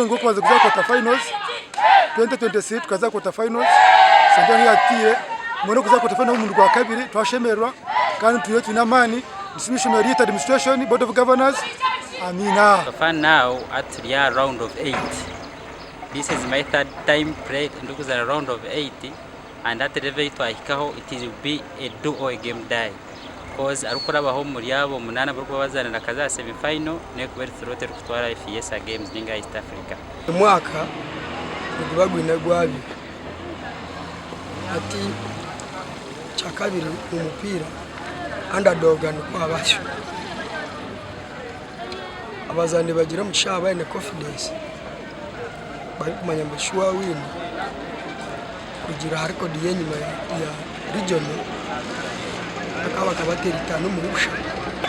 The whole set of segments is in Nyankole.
N'omurundi gw'okubanza kuza quarter finals, 2023 tukaza quarter finals, Sentore niyo yatutiire, mbwenu okuza quarter finals omurundi gwa kabiri twashemererwa kandi turiyo twine amaani, nitusiima eishomero ryaitu administration, board of governors, Amiina. So far now hati turi aha round of 8 this is my third time play ndikuzaana round of 8 and hati level ei twahikaho it will be a do or a game die coz arikurabaho omuri abo omunaana abarikuba bazaanire akaza aha semi final nerikuba eri throw terikutwara FESA games ninga East Africa. Omwaka niguba gwine gwabyo. Hati ekyakabiri omu mupiira underdog nikwo aba atyo. Abazaani bagira omugisha baaba baine confidence barikumanya ngu shuwa win kurugiirira aha record y'enyima ya regional bakaba bakabateera itaano omuri busha.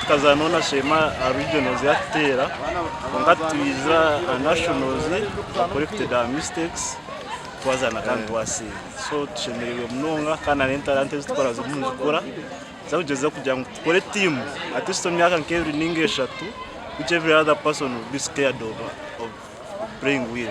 Tukazaanaho na Sheema aha regionals yatuteera kwonka twija aha nationals twa corrected our mistakes twazaana kandi twasinga so tushemereirwe munonga kandi na n'entalanta ezi tukora zirimu nizikura Twagyeza kugira ngu tukore tiimu at least omu myaka nk'ebiri ninga eshatu which every other person will be scared of playing with.